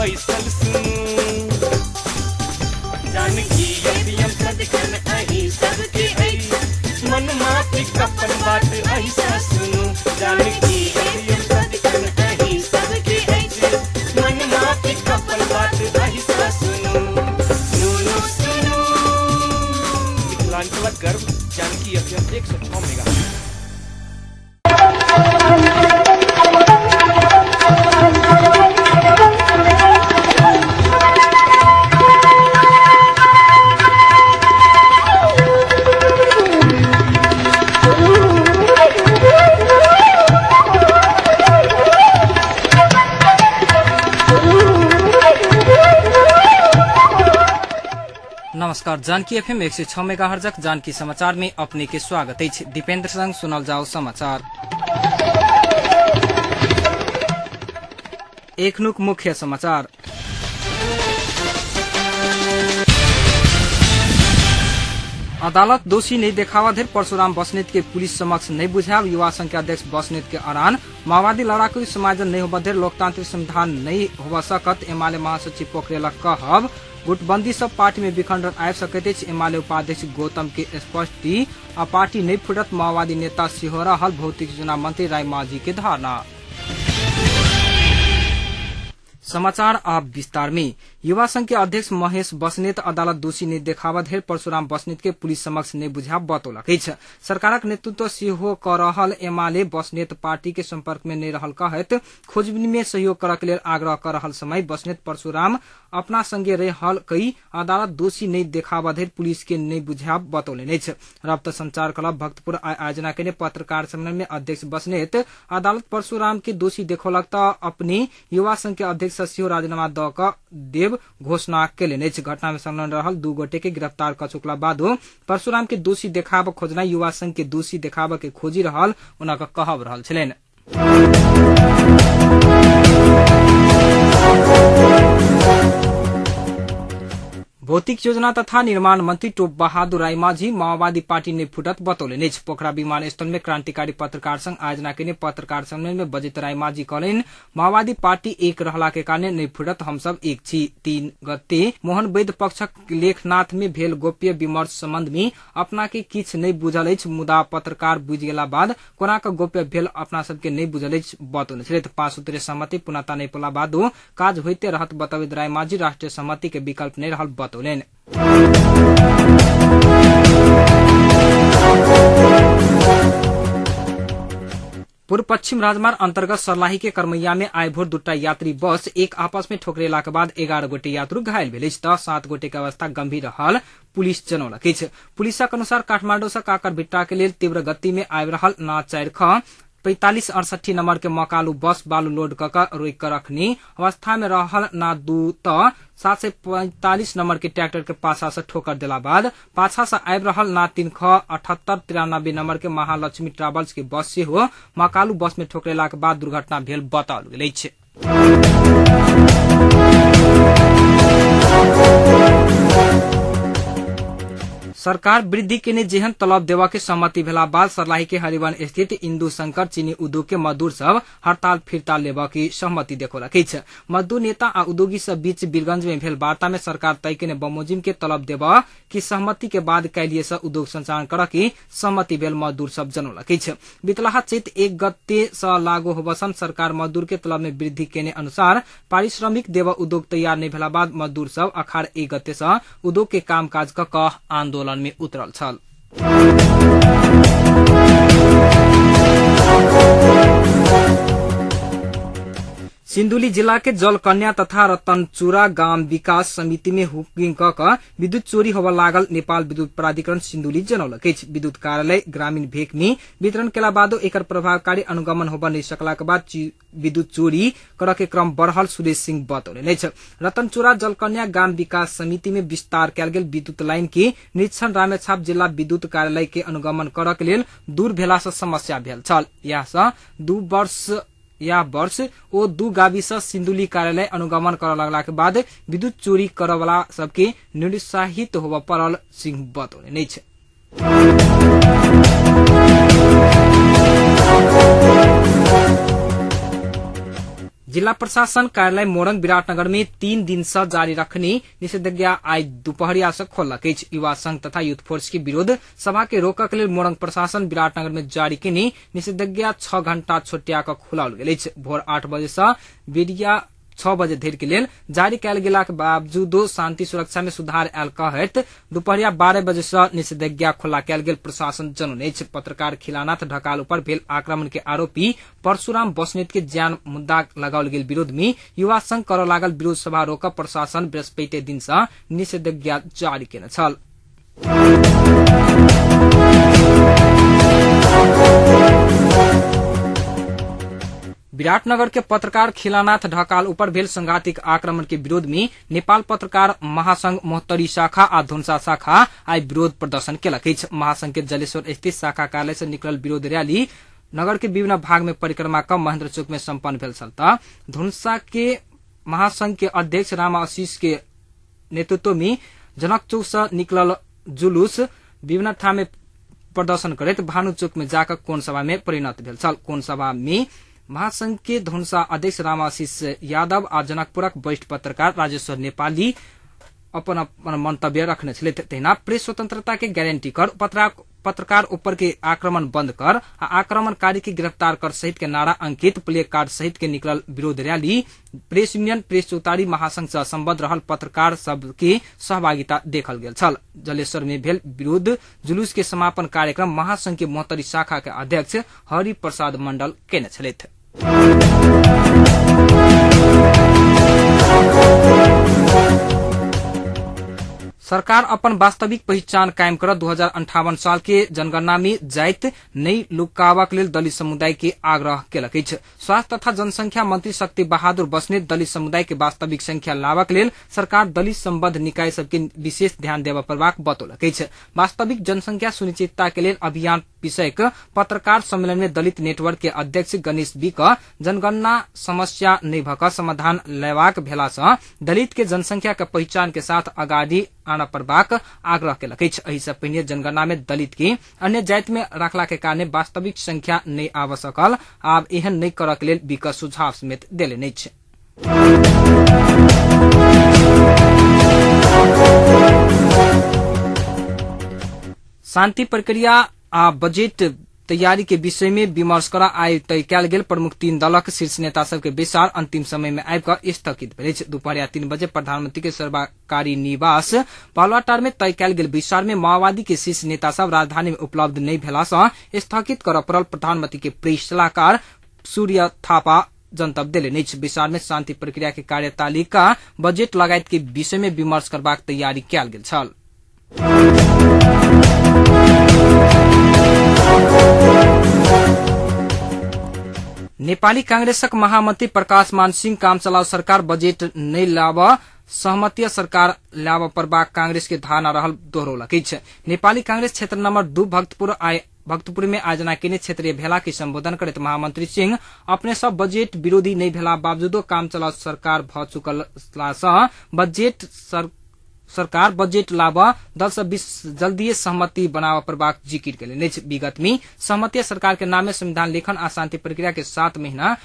बैसल सुनू। जानकी एफएम सदिखन अहीं सबके अछि, मन माफिक अपन बात अहीं सुनू। जानकी एफएम सदिखन अहीं सबके अछि, मन माफिक अपन बात अहीं सुनू। सुनू सुनू मिथिलांचलक गर्व जानकी एफएम 106 मेगा। नमस्कार, जानकी एफएम 106 मेगाहर्जक जानकी समाचार में अपने के स्वागत अछि। दीपेंद्र संग सुनल जाओ समाचार। एखनुक मुख्य समाचार। अदालत दोषी नहीं देखावा धरि परशुराम बस्नेत के पुलिस समक्ष नहीं बुझायब युवा संघ के अध्यक्ष बस्नेत के अड़ान। माओवादी लड़ाकू समायोजन नहीं होबा धरि लोकतांत्रिक संविधान नहीं होबा सकत एमाले महासचिव पोखरेलक कहब। गुटबंदी सब पार्टी में विखंडन आबि सकैत अछि एमाले उपाध्यक्ष गौतम के स्पष्टि। आ पार्टी नहीं फुटत माओवादी नेता सेहो रहल भौतिक योजना मंत्री रायमाझी के धारणा। समाचार आप विस्तार में। युवा संघ के अध्यक्ष महेश बस्नेत अदालत दोषी नहीं देखावा धरि परशुराम बस्नेत के पुलिस समक्ष नहीं बुझाब बतौलक अछि। सरकारक नेतृत्व सेहो क रहल एमाले बस्नेत पार्टी के संपर्क में नहीं रहल कहैत खोजबीन में सहयोग करक लेल आग्रह कर रहल समय बस्नेत परशुराम अपना संगे रहल कई अदालत दोषी नहीं देखावा धरि पुलिस के नहीं बुझाब बतौलनि अछि। रप्त संचार क्लब भक्तपुर आयोजना केने पत्रकार सम्मेलन में अध्यक्ष बस्नेत अदालत परशुराम के दोषी देखौलक त अपने युवा संघ के अध्यक्ष सेहो राजीनामा द क देव घोषणा केलनि अछि। घटना में संलग्न रहल 2 गोटे के गिरफ्तार क चुकला बादो परशुराम के दोषी देखाब खोजना युवा संघ के दोषी देखाब के खोजी रहल उनका कहब रहल छलनि। भौतिक योजना तथा निर्माण मंत्री टोप बहादुर रायमाझी माओवादी पार्टी ने फुटत बतौलनि अछि। पोखरा विमानस्थल में क्रांतिकारी पत्रकार संघ आयोजना केने पत्रकार सम्मेलन में बजैत रायमाझी कहलनि माओवादी पार्टी एक रहला के कारण नहीं फुटत, हम सब एक छी। 3 गते मोहन वैद्य पक्षक लेखनाथ में भेल गोप्य विमर्श संबंध में अपना के किछु नहीं बुझल अछि, मुदा पत्रकार बुझि गेला बाद कोना क गोप्य भेल अपना सबके नहीं बुझल अछि बतौने छलथि। 5 सूत्रीय सहमति पुनः नहीं पोला बादो काज होइते रहत बतबैत रायमाझी राष्ट्रीय सहमति के विकल्प नहीं रहल बतौलनि। पूर्व पश्चिम राजमार्ग अंतर्गत सर्लाही के करमैया में आइ भोर 2 यात्री बस एक आपस में ठोकरेला के बाद 11 गोटे यात्रु घायल भेल अछि त 7 गोटे के अवस्था गंभीर रहल पुलिस जनौलक अछि। पुलिसक अनुसार काठमांडू से काकरभिट्टा के लेल तीव्र गति में आबि रहल ना 4 ख 4568 नंबर के मकालू बस बालू लोड क रोकि क रखनी अवस्था में रहल ना 2 त 745 नंबर के ट्रैक्टर के पाछा से ठोकर देला बाद पाछा से आबि रहल ना 3 ख 7893 नंबर के महालक्ष्मी ट्रेवल्स के बस सेहो मकालू बस में ठोकरेला के बाद दुर्घटना भेल बताओल गेल अछि। सरकार वृद्धि केने जेहन तलब देवा के सहमति भेला बाद सर्लाही के हरिवन स्थित इंदु शंकर चीनी उद्योग के मजदूर सब हड़ताल फिर्ता लेबा की सहमति देखौलक अछि। मजदूर नेता आ उद्योगी सब बीच वीरगंज में भेल वार्ता में सरकार तय केने बमोजिम के तलब देबा की सहमति के बाद काल्हिए से उद्योग संचालन कर की सहमति भेल मजदूर सब जनौलक अछि। बितलाहा चैत 1 गते से लागू होबसन सरकार मजदूर के तलब में वृद्धि केने अनुसार पारिश्रमिक देवा उद्योग तैयार नहीं भेला बाद मजदूर सब अखाड़ 1 गते से उद्योग के कामकाज क आंदोलन में उतरल छल। सिन्धुली जिला के जलकन्या तथा रतनचूरा गाम विकास समिति में हुकिंग क विद्युत चोरी होबय लागल नेपाल विद्युत प्राधिकरण सिन्धुली जनौलक अछि। विद्युत कार्यालय ग्रामीण भेक में वितरण केला बादो एकर प्रभावकारी अनुगमन होबय नहि सकला के बाद विद्युत चोरी करऽ के क्रम बढ़ल सुरेश सिंह बतौलनि अछि। रतनचूरा जलकन्या गाम विकास समिति में विस्तार कयल गेल विद्युत लाइन के निरीक्षण रामेछाप जिला विद्युत कार्यालय के अनुगमन करऽ के लेल दूर भेला से समस्या भेल छल। यह सँ 2 वर्ष या वर्ष ओ 2 गावी से सिन्धुली कार्यालय अनुगमन करऽ लगला के बाद विद्युत चोरी करऽ वाला सबके निरुत्साहित होबय पड़ल सिंह बतौलनि अछि। जिल्ला प्रशासन कार्यालय मोरंग विराटनगर में 3 दिन से जारी रखने निषेधाज्ञा आइ दुपहरिया से खोललक अछि। युवा संघ तथा यूथ फोर्स के विरोध सभा के रोकक लेल मोरंग प्रशासन विराटनगर में जारी केने निषेधाज्ञा 6 घंटा छोटिया कऽ खुलाओल गेल अछि। भोर 8 बजे से बेरिया 6 बजे धरि के लेल जारी कयल गेलाक बावजूदो शांति सुरक्षा में सुधार आयल कहैत दुपहरिया 12 बजे से निषेधाज्ञा खुला कयल गेल प्रशासन जनौने अछि। पत्रकार खिलानाथ ढकाल ऊपर भेल आक्रमण के आरोपी परशुराम बस्नेत के जान मुद्दा लगाओल गेल विरोध में युवा संघ करऽ लागल विरोध सभा रोकऽ प्रशासन बृहस्पति दिन से निषेधाज्ञा जारी केने छल। विराटनगर के पत्रकार खिलानाथ ढकाल ऊपर भेल संघातिक आक्रमण के विरोध में नेपाल पत्रकार महासंघ मोहतरी शाखा आ धुनसा शाखा आइ विरोध प्रदर्शन केलक अछि। महासंघ के जलेश्वर स्थित शाखा कार्यालय से निकलल विरोध रैली नगर के विभिन्न भाग में परिक्रमा क महेंद्र चौक में सम्पन्न भेल छल। त धुनसा के महासंघ के अध्यक्ष राम आशीष के नेतृत्व में जनक चौक से निकलल जुलूस विभिन्न ठाम में प्रदर्शन करैत भानु चौक में जाकर कोण सभा में परिणत भेल छल। कोण सभा में महासंघ के धुनसा अध्यक्ष रामाशीष यादव आ जनकपुरक वरिष्ठ पत्रकार राजेश्वर नेपाली अपन अपन मंतव्य रखने छलथि। तहिना प्रेस स्वतंत्रता के गारंटी कर, पत्रकार ऊपर के आक्रमण बंद कर आ आक्रमणकारी के गिरफ्तार कर सहित के नारा अंकित प्ले कार्ड सहित के निकलल विरोध रैली प्रेस यूनियन प्रेस चौतारी महासंघ से सम्बद्ध रहल पत्रकार सब के सहभागिता देखल गेल छल। जलेश्वर में भेल विरोध जुलूस के समापन कार्यक्रम महासंघ के मोहतरी शाखा के अध्यक्ष हरि प्रसाद मंडल केने छलथि। सरकार अपन वास्तविक पहिचान कायम कर 2058 साल के जनगणना में जाइत नहि लुकाबक लेल दलित समुदाय के आग्रह केलक अछि। स्वास्थ्य तथा जनसंख्या मंत्री शक्ति बहादुर बस्नेत दलित समुदाय के वास्तविक संख्या लाबक लेल सरकार दलित सम्बद्ध निकाय सबके विशेष ध्यान देबय पड़बाक बतौलक अछि। वास्तविक जनसंख्या सुनिश्चितता के लेल अभियान विषयक पत्रकार सम्मेलन में दलित नेटवर्क के अध्यक्ष गणेश बी क जनगणना समस्या नहि भऽ समाधान लेबाक भेला सँ दलित के जनसंख्या के पहिचान के साथ अगाडि आनय पड़बाक आग्रह केलक अछि। एहि सँ पहिने जनगणना में दलित के अन्य जाति में रखला के कारण वास्तविक संख्या नहि आबि सकल। आब एहन नहि करक लेल बी क सुझाव समेत देलनि अछि। शांति प्रक्रिया आ बजट तैयारी के विषय में विमर्श कर आइ तय कयल गेल प्रमुख 3 दलक शीर्ष नेता सबके बैसार अंतिम समय में आबि कऽ स्थगित भेल अछि। दुपहरिया 3 बजे प्रधानमंत्री के सरकारी निवास बालुवाटार में तय कयल गेल बैसार में माओवादी के शीर्ष नेता सब राजधानी में उपलब्ध नहि भेला सँ स्थगित करऽ पड़ल प्रधानमंत्री के प्रेस सलाहकार सूर्य थापा जनतब देलनि अछि। बैसार में शांति प्रक्रिया के कार्यतालिका, बजट लगायत के विषय में विमर्श करबाक तैयारी कयल गेल छल। नेपाली कांग्रेसक महामंत्री प्रकाश मान सिंह काम चलाऊ सरकार बजेट नहि लाबऽ सहमतीय सरकार लाबऽ पड़बाक कांग्रेस के धारणा रहल दोहरौलक अछि। नेपाली कांग्रेस क्षेत्र नंबर 2 भक्तपुर में आयोजना केने क्षेत्रीय भेला के संबोधन करैत महामंत्री सिंह अपने सब बजेट विरोधी नहि भेला बावजूदो काम चलाऊ सरकार भऽ चुकल सँ बजेट सरकार बजेट लाबऽ दल सब बीच जल्दीए सहमति बनाबऽ पड़बाक जिकिर केलनि अछि। विगत में सहमतीय सरकार के नामे संविधान लेखन आ शांति प्रक्रिया के 7 महीना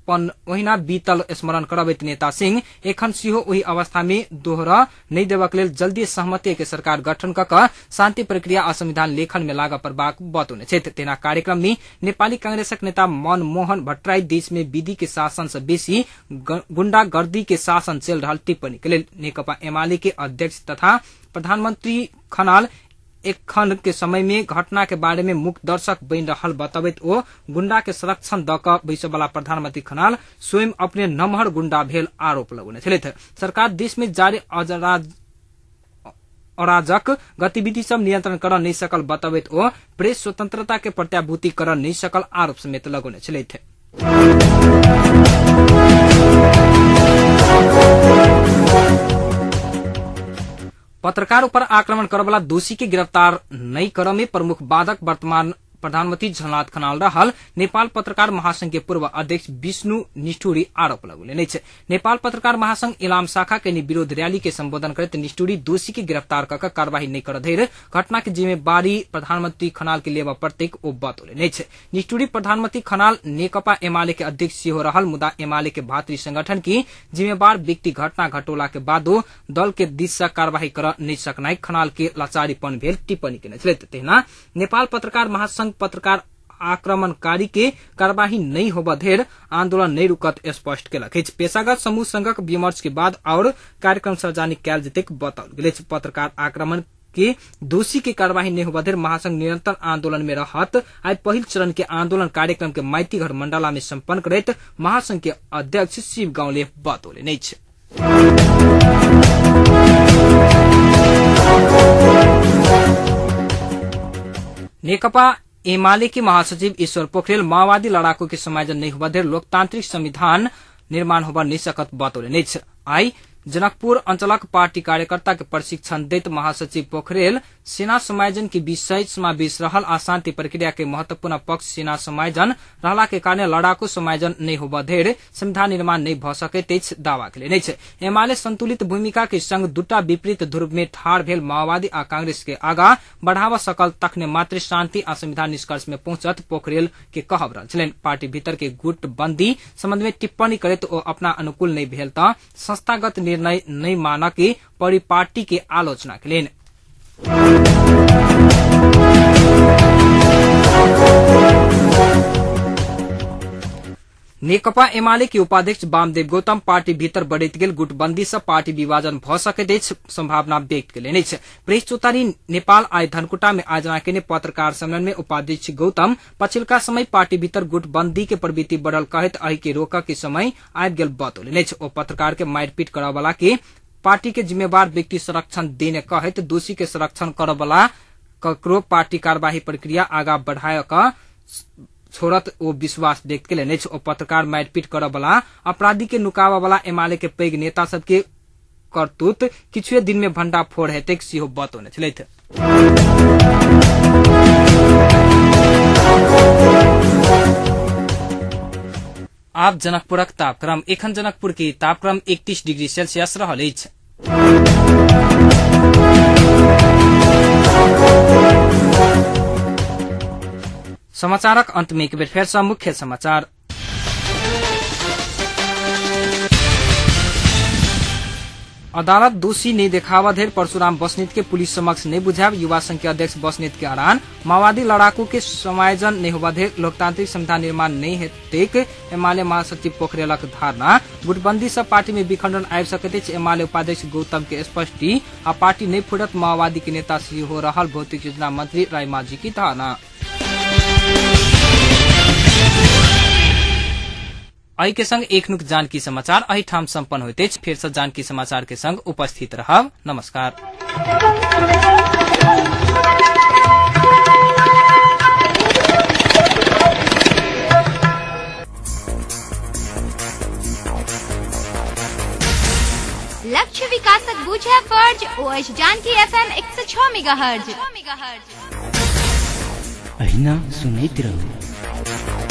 ओहिना बीतल स्मरण करबैत नेता सिंह एखन सेहो ओहि अवस्था में दोहरा नहि देबाक लेल जल्दी सहमति के सरकार गठन कऽ कऽ शांति प्रक्रिया आ संविधान लेखन में लागऽ पड़बाक बतौने छथि। तेना कार्यक्रम में नेपाली कांग्रेसक नेता मनमोहन भट्टराई देश में विधि के शासन से बेसी गुंडागर्दी के शासन चलि रहल टिप्पणी के लेल नेकपा एमाले के अध्यक्ष तथा प्रधानमंत्री खनाल एखन के समय में घटना के बारे में मूक दर्शक बनि रहल बतबैत ओ गुंडा के संरक्षण दऽ कऽ बैसयवला प्रधानमंत्री खनाल स्वयं अपने नमहर गुंडा भेल आरोप लगौने छलथि। सरकार देश में जारी अराजक गतिविधि सब नियंत्रण करऽ नहि सकल बतबैत ओ प्रेस स्वतंत्रता के प्रत्याभूति करऽ नहि सकल आरोप समेत लगौने छलथि। पत्रकार ऊपर आक्रमण करवला दोषी के गिरफ्तार नहीं करऽ में प्रमुख बाधक वर्तमान प्रधानमन्त्री झलनाथ खनाल रहल नेपाल पत्रकार महासंघ के पूर्व अध्यक्ष विष्णु निष्ठुरी आरोप लगौलनि अछि। नेपाल पत्रकार महासंघ इलाम शाखा के विरोध रैली के संबोधन करैत निष्ठुरी दोषी के गिरफ्तार क के कार्यवाही नहि करऽ धरि घटना के जिम्मेवारी प्रधानमन्त्री खनाल के लेबऽ पड़तैक ओ बतौलनि अछि। निष्ठुरी प्रधानमन्त्री खनाल नेकपा एमाले के अध्यक्ष सेहो रहल मुदा एमाले के भातृ संगठन की जिम्मेवार व्यक्ति घटना घटौला के बादो दल के दिस से कार्यवाही कर नहि सकनाइ खनाल के लाचारीपन भेल टिप्पणी केने छलथि। तहिना नेपाल पत्रकार महासंघ पत्रकार आक्रमणकारी के कार्यवाही नहीं होबऽ धरि आंदोलन नहीं रुकत स्पष्ट केलक अछि। पेशागत समूह संघक विमर्श के बाद और कार्यक्रम सार्वजनिक कयल जेतैक बताओल गेल अछि। पत्रकार आक्रमण के दोषी के कार्यवाही नहीं होबऽ धरि महासंघ निरंतर आंदोलन में रहत। आइ पहिल चरण के आंदोलन कार्यक्रम के माइतीघर मंडला में सम्पन्न करैत महासंघ के अध्यक्ष शिव गाउँले बतौलनि अछि। नेकपा एमाले के महासचिव ईश्वर पोखरेल माओवादी लड़ाकू के समायोजन नहीं हुआ धरि लोकतांत्रिक संविधान निर्माण होबऽ नहीं सकत बतौलनि अछि। आइ जनकपुर अंचलक पार्टी कार्यकर्ता के प्रशिक्षण दैत महासचिव पोखरेल सेना समायोजन के विषय समावेश रहल आ शांति प्रक्रिया के महत्वपूर्ण पक्ष सेना समायोजन रहला के कारण लड़ाकू समायोजन नहीं होबऽ धरि संविधान निर्माण नहीं भऽ सकैत अछि दावा केलनि अछि। एमाले संतुलित भूमिका के संग दूटा विपरीत ध्रुव में ठाढ़ भेल माओवादी आ कांग्रेस के आगा बढ़ावा सकल तखने मात्र शांति आ संविधान निष्कर्ष में पहुंचत पोखरेल के कहब रहल छलनि। पार्टी भीतर के गुटबंदी संबंध में टिप्पणी करैत ओ अपना अनुकूल नहीं भेल त संस्थागत निर्णय नहीं मानक के परिपाटी के आलोचना केलनि। नेकपा एमाले के उपाध्यक्ष वामदेव गौतम पार्टी भीतर बढ़ैत गेल गुटबंदी से पार्टी विभाजन भऽ सकैत अछि संभावना व्यक्त केलनि अछि। प्रेस चौतारी नेपाल आइ धनकुटा में आयोजना केने पत्रकार सम्मेलन में उपाध्यक्ष गौतम पछिलका समय पार्टी भीतर गुटबंदी के प्रवृत्ति बढ़ल कहैत एहि के रोकऽ के समय आबि गेल बतौलनि अछि। ओ पत्रकार के मारिपीट करऽ वाला के पार्टी के जिम्मेवार व्यक्ति संरक्षण देने कहैत दोषी के संरक्षण करऽ वाला ककरो पार्टी कार्यवाही प्रक्रिया आगा बढ़ाय कऽ छोड़त ओ विश्वास व्यक्त केलनि अछि। ओ पत्रकार मारिपीट करऽ वाला अपराधी के नुकाबऽ वाला एमाले के पैघ नेता सबके करतूत किछुए दिन में भंडाफोड़ हेतैक सेहो बतौने छलथि। आब जनकपुरक तापक्रम। एखन जनकपुर के तापक्रम 31 डिग्री सेल्सियस रहल अछि। समाचारक अंत में एक बेर फेर सँ मुख्य समाचार। अदालत दोषी नहीं देखावा धरि परशुराम बस्नेत के पुलिस समक्ष नहीं बुझायब युवा संघ के अध्यक्ष बस्नेत के अड़ान। माओवादी लड़ाकू के समायोजन नहीं होबा धरि लोकतांत्रिक संविधान निर्माण नहीं हेतैक एमाले महासचिव पोखरेलक धारणा। गुटबंदी से पार्टी में विखंडन आबि सकैत अछि एमाले उपाध्यक्ष गौतम के स्पष्टि आ पार्टी नहीं फुटत माओवादी के नेता सेहो रहल भौतिक योजना मंत्री रायमाझी की धारणा। एहि के संग एखनुक जानकी समाचार एहि ठाम सम्पन्न होइत अछि। फेर से जानकी समाचार के संग उपस्थित रहब। नमस्कार। लक्ष्य विकासक बुझे फर्ज ओ अछि जानकी एफएम 106 मेगाहर्ज। अहिना सुनैत रहू।